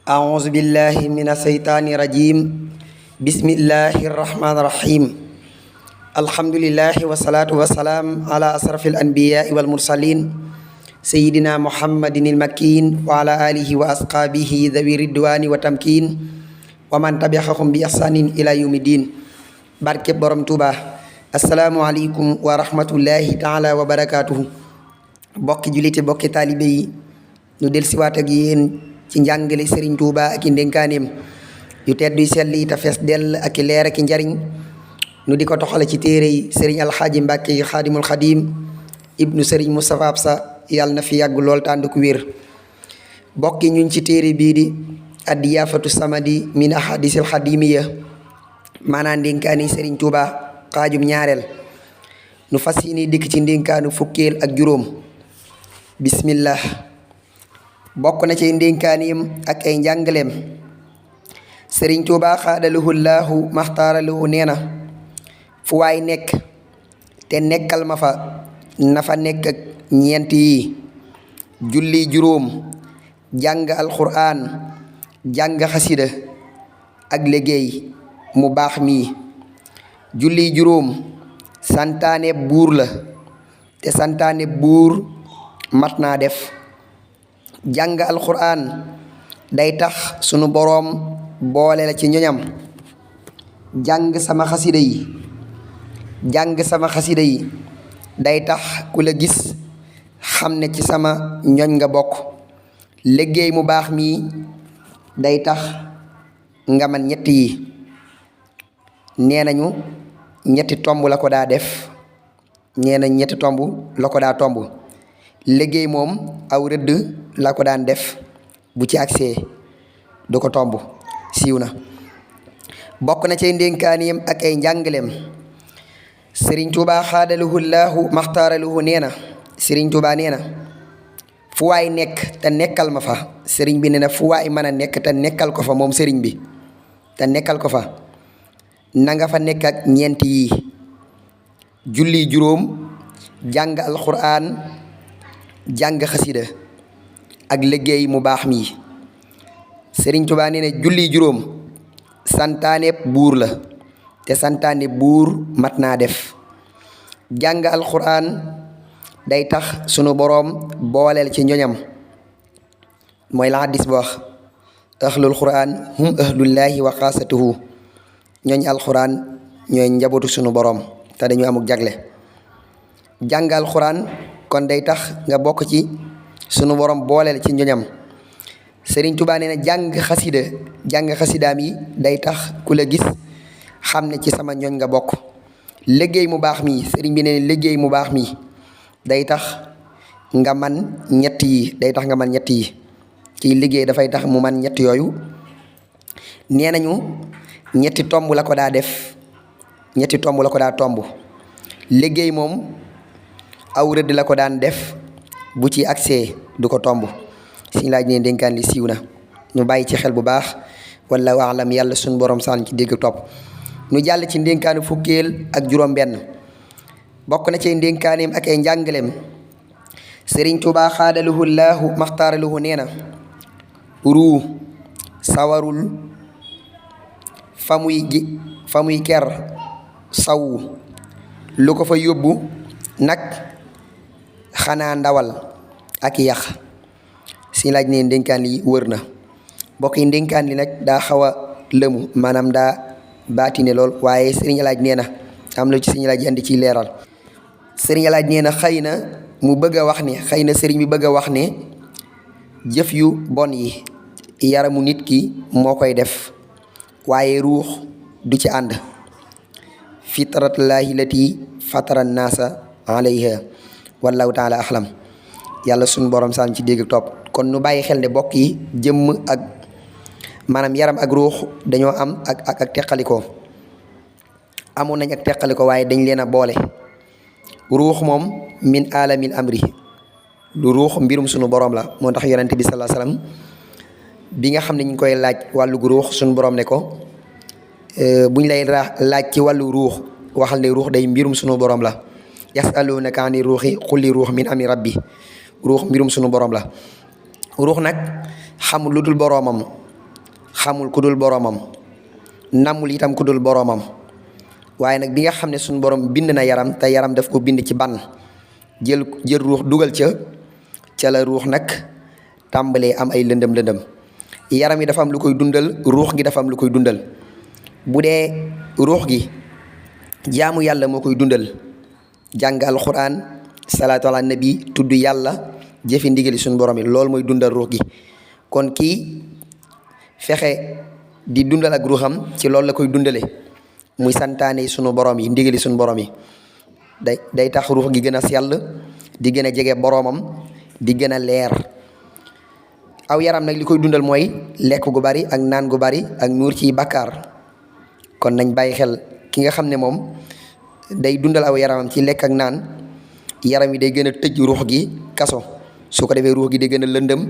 أعوذ بالله من الشيطان الرجيم بسم الله الرحمن الرحيم الحمد لله والصلاة والسلام على أشرف الأنبياء والمرسلين سيدنا محمد المكين وعلى آله وأصحابه ذوي الرضوان والتمكين ومن تبعهم بإحسان إلى يوم الدين barke borom Tuuba asalaamualeykum wa rahmatullahi taala wa barakaatuhu bokki julite bokki taalibe yi ñu dellusiwaat ak yéen ci njàngale Serigne Touba ak i ndénkaaneem yu tedd yu sell yi te fees dell ak i leer ak i njariñ nu di ko toxale ci téere yi Serigne Alxaaji Mbàkke yi Xaadimul Xadiim ibnu Serigne Moustapha Absa yàlla na fi yàgg lool tànd ku wér bokki ñun ci téere bii di Ad-Diyaafatu Samadi min ahadisil xadimiya maanaam ndénkaani Serigne Touba xaajum ñaareel nu fas yéene dikk ci ndénkaanu fukkeel ak juróom bismillah bokk na ci ndénkaaniyam ak ay njàngaleem Serigne Touba xaadalahu llaahu maxtaaralahu nee na fu waay nekk te nekkal ma fa na fa nekk ak ñeent yi julli juróom jàng alxuraan jàng xasida ak liggéey mu baax mii julli juróom santaane buur la te santaane buur mat naa def jàng alxuraan day tax sunu boroom boole la ci ñoñam jàng sama xasida yi day tax ku la gis xam ne ci sama ñoñ nga bokk liggéey mu baax mii day tax nga man ñett yi nee nañu ñetti tomb la ko daa def ñetti tomb la ko daa tomb liggéey moom aw rëdd la ko daan def bu ci agsee du ko tomb siiw na bokk na ci ndénkaaniyam ak ay njàngaleem Serigne Touba xaadalahu llaahu maxtaaralahu nee na Serigne Touba nee na fu waay nekk te nekkal ma fa Serigne bi nee na fu waay mën a nekk te nekkal ko fa moom Serigne bi te nekkal ko fa na nga fa nekk ak ñeent yi julli juróom jàng alxuraan jàng xasida ak liggéey mu baax mi Serigne Touba nee na julli juróom santaane buur la te santaane buur mat naa def jàng alxuraan day tax sunu boroom booleel ci ñoñam mooy la hadis ba wax ahlul quraan hum ahlullaahi wa xaasatuhu ñooñ alxuraan ñooy njabootu sunu boroom te dañu amuk jagle jàng alxuraan kon day tax nga bokk ci sunu borom booleel ci ñoñam Serigne Touba nee na jàng xasidaam yi day tax ku la gis xam ne ci sama ñoñ nga bokk liggéey mu baax mi Serigne bi nee na liggéey mu baax mi day tax nga man ñett yi ci liggéey dafay tax mu man ñett yooyu nee nañu ñetti tomb la ko daa def ñetti tomb la ko daa tomb liggéey moom aw rëdd la ko daan def bu ci agsee du ko tomb siñ laaj ne dénkaan li siiw na ñu bàyyi ci xel bu baax wallaahu a'lam yàlla suñu borom saan ci dégg topp ñu jàll ci ndénkaanu fukkeel ak juróom benn bokk na ci ndénkaaneem ak ay njàngaleem Serigne Touba xaadalahu llaahu maxtaaralahu nee na ruu sawarul fa muy ker sawu lu ko fa yóbbu nag xanaa ndawal ak yax si laaj ne ndénkaan li wër na mbokk yi ndénkaan li nag daa xaw a lëmu maanaam daa baatine lool waaye sëriñ laaj nee na am na ci sëriñ laaj andi ciy leeral sëriñ laaj nee na xëy na mu bëgg a wax ne xëy na sëriñ bi bëgg a wax ne jëf yu bon yi yaramu nit ki moo koy def waaye ruux du ci ànd fitratullaahi lati fatara naasa alayha wallahu taala axlam yàlla suñu borom saan ci dégg topp kon nu bàyyi xel ne bokk yi jëmm ak maanaam yaram ak ruux dañoo am ak teqalikoo amoon nañ ak teqalikoo waaye dañ leen a boole ruux moom min alamil amri lu ruux mbirum suñu borom la moo tax yonent bi sallallahu alayhi wasallam bi nga xam ne ñu ngi koy laaj wàllu ruux suñu borom ne ko buñ lay laaj ci wàllu ruux waxal ne ruux day mbirum suñu borom la yasalunaka ani ruuxi xulli ruux min amri rabbi ruux mbirum sunu borom la ruux nag xamul lu dul boroomam xamul ku dul boroomam, namul itam ku dul boroomam. waaye nag bi nga xam ne suñu borom bind na yaram te yaram daf ko bind ci ban jël ruux dugal ca la ruux nag tàmbalee am ay lëndëm yaram yi dafa am lu koy dundal, ruux gi dafa am lu koy dundal. bu dee ruux gi jaamu yàlla moo koy dundal, jàng alxuraan, salaatu ala nabi, tudd yàlla, jëfi ndigali suñu borom yi, loolu mooy dundal ruux gi. kon kii fexe di dundal ak ruuxam ci loolu la koy dundale, muy santaane sunu borom yi, ndigali sunu borom yi. day tax ruux gi gën a sell, di gën a jege boroomam, di gën a leer. aw yaram nag li koy dundal mooy lekk gu bari ak naan gu bari ak nuur ci bakkaar. kon nañ bàyyi xel ki nga xam ne moom day dundal aw yaramam ci lekk ak naan, yaram wi day gën a tëj ruux gi kaso. su ko defee ruux gi day gën a lëndëm,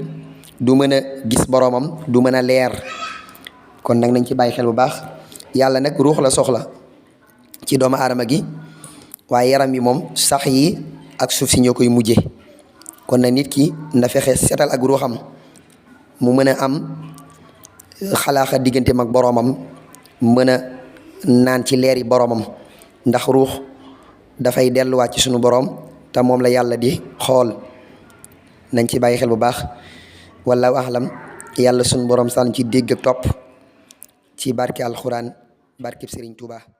du mën a gis boroomam, du mën a leer. kon nag nañ ci bàyyi xel bu baax. yàlla nag ruux la soxla ci doomu aadama gi, waaye yaram yi moom sax yi ak suuf si ñoo koy mujje. kon nag nit ki na fexe setal ak ruuxam, mu mën a am xalaaxa digganteem ak boroomam, mën a naan ci leeri boroomam, ndax ruux dafay delluwaat ci sunu boroom te moom la yàlla di xool. nañ ci bàyyi xel bu baax. wallaahu ahlam. yàlla sunu boroom sànn ci dégg ak topp ci barke alxuraan, barkeb Sëriñ Tuuba.